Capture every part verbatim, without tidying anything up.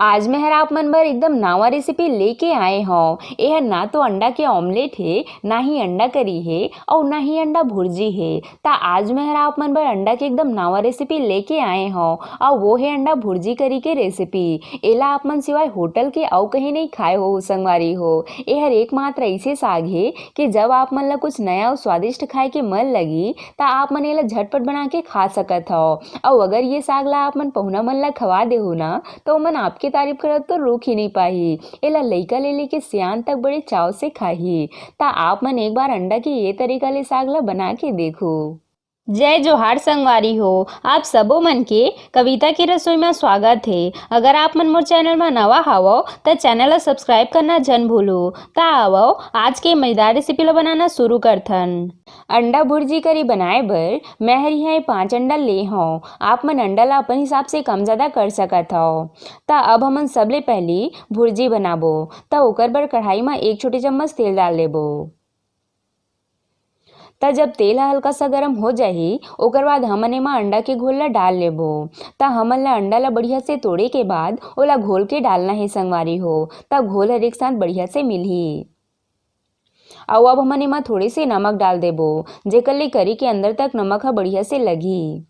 आज मैं हर आप मन बर एकदम नावा रेसिपी लेके आए हौं। एहर ना तो अंडा के ऑमलेट हे, ना ही अंडा करी हे, अउ ना ही अंडा भुर्जी हे। त आज मैं हर आप मन बर अंडा के एकदम नावा रेसिपी लेके आए हौं, अउ वो हे अंडा भुर्जी करी के रेसिपी। एला आप मन सिवाय होटल के अउ कहीं नहीं खाए हो संगवारी हो। एहर एकमात्र ऐसे साग हे कि जब आप मन ला कुछ नया अउ स्वादिष्ट खाए के मन लगी, त आप मन एला झटपट बना के खा सकत हव। अउ अगर ये साग ला आप मन पहुना मन ला खवा देहू ना, त ओमन आपके तारीफ करत तो रुक ही नहीं पाही। एला लइका ले लेके सियान तक बड़े चाव से खाही। त आप मन एक बार अंडा के ये तरीका ले साग ला बना के देखू। जय जोहार संगवारी हो, आप सबो मन के कविता के रसोई में स्वागत हे। अगर आप मन मोर चैनल में नवा हावव, त चैनल ला सब्सक्राइब करना झन भूलू। त आवव, आज के मजेदार रेसिपी ला बनाना शुरू करथन। अंडा भुर्जी करी बनाए बर मैं हर इहाँ ये पाँच अंडा ले हौं। आप मन अंडा ला अपन हिसाब से कम ज्यादा कर सकत हव। त अब हमन सबले पहली भुर्जी बनाबो। त ओकर बर कढ़ाई म एक छोटे चम्मच तेल डाल लेबो। त जब तेल ह हल्का सा गरम हो जाही, ओकर बाद हमन एमा अंडा के घोल ला डाल लेबो। त हमन ला अंडा ला बढ़िया से तोड़े के बाद ओला घोल के डालना हे संगवारी हो, त घोल हर एक साथ बढ़िया से मिलही। अउ अब हमन एमा थोड़े से नमक डाल देबो, जेकर ले करी के अंदर तक नमक ह बढ़िया से लगही।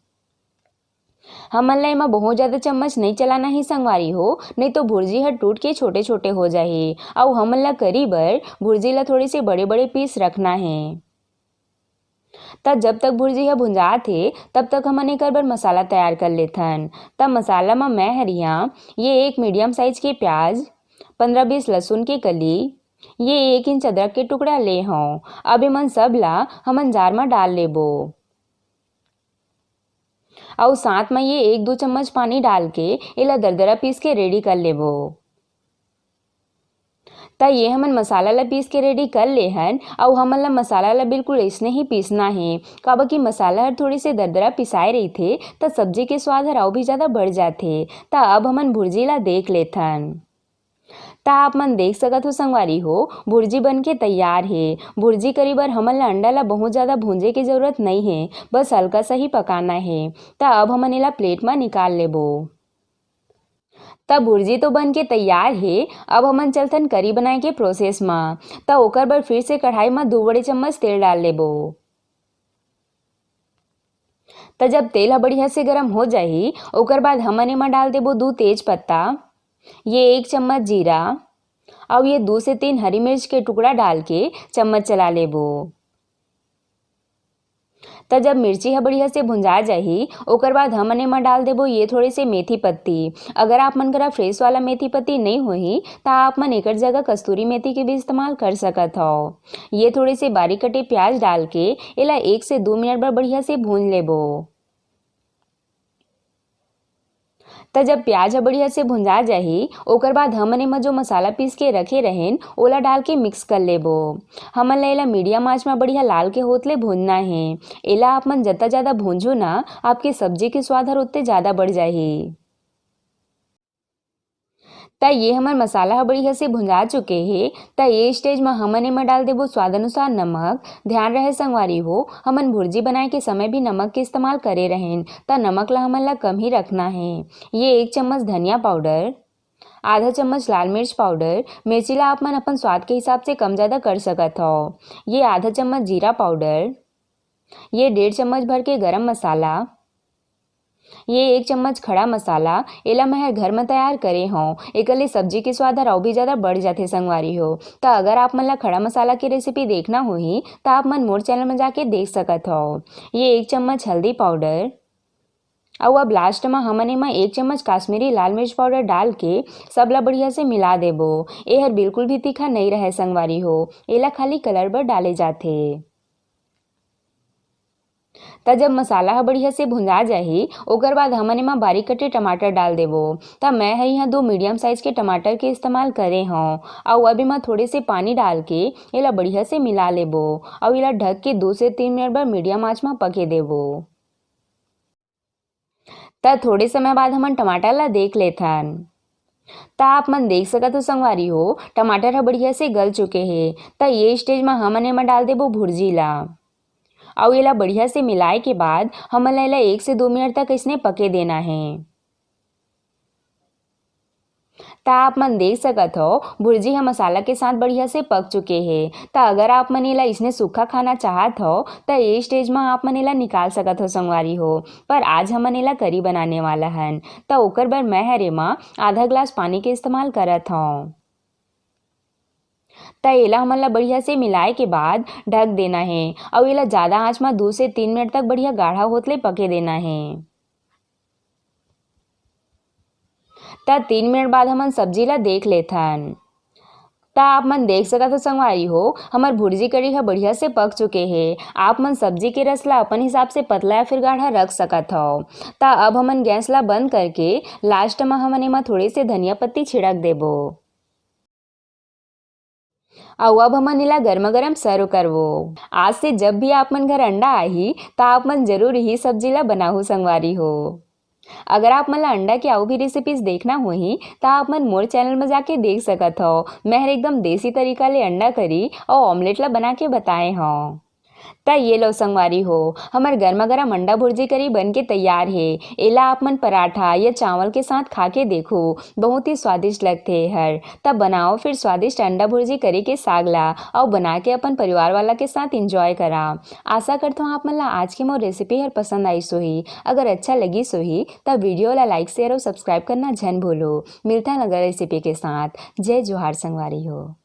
हमन ला एमा बहुत ज्यादा चम्मच नइ चलाना हे संगवारी हो, नइ तो भुर्जी ह टूट के छोटे-छोटे हो जाही। अउ हमन ला करी बर भुर्जी ला थोड़े से बड़े-बड़े पीस रखना हे। त जब तक भुर्जी ह भुंजात हे, तब तक हमन एकर बर मसाला तैयार कर लेथन। त मसाला म मैं हर इहाँ ये एक मीडियम साइज के प्याज, पंद्रह बीस लहसुन के कली, ये एक इंच अदरक के टुकड़ा ले हौं। अब एमन सब ला हमन जार म डाल लेबो। अउ साथ म ये एक दू चम्मच पानी डाल के एला दरदरा पीस के रेडी कर लेबो। त ये हमन मसाला ला पीस के रेडी कर ले हन, अउ हमन ला मसाला ला बिल्कुल अइसने ही पीसना हे, काबर कि मसाला हर थोड़ी से दरदरा पिसाए रहिथे, त सब्जी के स्वाद हर अउ भी ज्यादा बढ़ जाथे। त अब हमन भुर्जी ला देख लेथन। त आप मन देख सकत हो संगवारी हो, भुर्जी बन के तैयार हे। भुर्जी करे बर हमन ला अंडा ला बहुत ज्यादा भूंजे के जरूरत नइ हे, बस हल्का सा ही पकाना हे। त अब हमन एला प्लेट म निकाल लेबो। त भुर्जी तो बन के तैयार हे, अब हमन चलथन करी बनाए के प्रोसेस म। त ओकर बर फिर से कढ़ाई म दू बड़े चम्मच तेल डाल लेबो। त जब तेल ह बढ़िया से गरम हो जाही, ओकर बाद हमन एमा डाल देबो दू तेज पत्ता, ये एक चम्मच जीरा, अउ ये दू से तीन हरी मिर्च के टुकड़ा डाल के चम्मच चला लेबो। त जब मिर्ची ह बढ़िया से भुंजा जाही, ओकर बाद हमन एमा डाल देबो ये थोड़े से मेथी पत्ती। अगर आप मन करा फ्रेश वाला मेथी पत्ती नइ होही, त आप मन एकर जगह कस्तूरी मेथी के भी इस्तेमाल कर सकत हव। ये थोड़े से बारीक कटे प्याज डाल के एला एक से दू मिनट बर बढ़िया से भूंज लेबो। त जब प्याज ह बढ़िया से भुंजा जाही, ओकर बाद हमन एमा जो मसाला पीस के रखे रहेन, ओला डाल के मिक्स कर लेबो। हमन ला एला मीडियम आंच म बढ़िया लाल के होत ले भूंजना हे। एला आप मन जत्ता ज्यादा भूंजहू ना, आपके सब्जी के स्वाद हर उत्ते ज्यादा बढ़ जाही। त ये हमर मसाला ह बढ़िया से भुंजा चुके हे। त ये स्टेज म हमन एमा डाल देबो स्वाद अनुसार नमक। ध्यान रहे संगवारी हो, हमन भुर्जी बनाए के समय भी नमक के इस्तेमाल करे रहेन, त नमक ला हमन ला कम ही रखना हे। ये एक चम्मच धनिया पाउडर, आधा चम्मच लाल मिर्च पाउडर, मिर्ची ला आप मन अपन स्वाद के हिसाब से कम ज्यादा कर सकत हव। ये आधा चम्मच जीरा पाउडर, ये डेढ़ चम्मच भर के गरम मसाला, ये एक चम्मच खड़ा मसाला, एला मैं ह घर म तैयार करे हौं। एकर ले सब्जी के स्वाद हर अउ भी ज्यादा बढ़ जाथे संगवारी हो। त अगर आप मन ला खड़ा मसाला के रेसिपी देखना होही, त आप मन मोर चैनल म जाके देख सकत हव। ये एक चम्मच हल्दी पाउडर, अउ अब लास्ट म हमन एमा एक चम्मच काश्मीरी लाल मिर्च पाउडर डाल के सब ला बढ़िया से मिला देबो। एहर बिल्कुल भी तीखा नइ रहय संगवारी हो, एला खाली कलर बर डाले जाथे। त जब मसाला ह बढ़िया से भुंजा जाही, ओकर बाद हमन एमा बारीक कटे टमाटर डाल देबो। त मैं ह इहाँ दो मीडियम साइज के टमाटर के इस्तेमाल करे हौं, अउ अब एमा थोड़े से पानी डाल के एला बढ़िया से मिला लेबो, अउ एला ढक के दो से तीन मिनट बर मीडियम आंच म पके देबो। त थोड़े समय बाद हमन टमाटर ला देख लेथन। त आप मन देख सकत हो संगवारी हो, टमाटर ह बढ़िया से गल चुके हे। त ये स्टेज म हमन एमा डाल देबो भुर्जी ला, अउ एला बढ़िया से मिलाए के बाद हमन ला एला एक से दो मिनट तक अइसने पके देना हे। त आप मन देख सकत हो, भुर्जी ह मसाला के साथ बढ़िया से पक चुके हे। त अगर आप मन एला इसने सूखा खाना चाहत हो, त ए stage म आप मन एला निकाल सकत हो संगवारी हो। पर आज हमन एला करी बनाने वाला हन, त ओकर बर मैं हर एमा आधा ग्लास पानी के इस्तेमाल करत हौं। त एला हमन ला बढ़िया से मिलाए के बाद ढक देना हे अउ एला ज्यादा आंच म दू से तीन मिनट तक बढ़िया गाढ़ा होत ले पके देना हे। त तीन मिनट बाद हमन सब्जी ला देख लेथन। त आप मन देख सकत हो संगवारी हो, हमर भुर्जी करी ह बढ़िया से पक चुके हे। आप मन सब्जी के रस ला अपन हिसाब से पतला या फिर गाढ़ा रख सकत हो। त अब हमन गैस ला बंद करके last म हमन एमा थोड़े से धनिया पत्ती छिड़क देबो। अउ अब हमन एला गरमा गरम सर्व करबो। आज से जब भी आप मन घर अंडा आही, त आप मन जरूर इही सब्जी ला बनाहू संगवारी हो। अगर आप मन ला अंडा के अउ भी recipes देखना होही, त आप मन मोर channel म जाके देख सकत हो। मैं हर एकदम देसी तरीका ले अंडा करी अउ omelette ला बना के बताए हौं। त ये लो संगवारी हो, हमर गरमा गरम अंडा भुर्जी करी बन के तैयार हे। एला आप मन पराठा या चावल के साथ खा के देखो, बहुत ही स्वादिष्ट लगथे एहर। त बनाओ फिर स्वादिष्ट अंडा भुर्जी करी के साग ला, अउ बना के अपन परिवार वाला के साथ enjoy करा। आशा करथौं आप मन ला आज के मोर recipe हर पसंद आइस होही। अगर अच्छा लगिस होही, त video ला like, share अउ subscribe करना झन भूलो। मिलथन अगला recipe के साथ। जय जोहार संगवारी हो।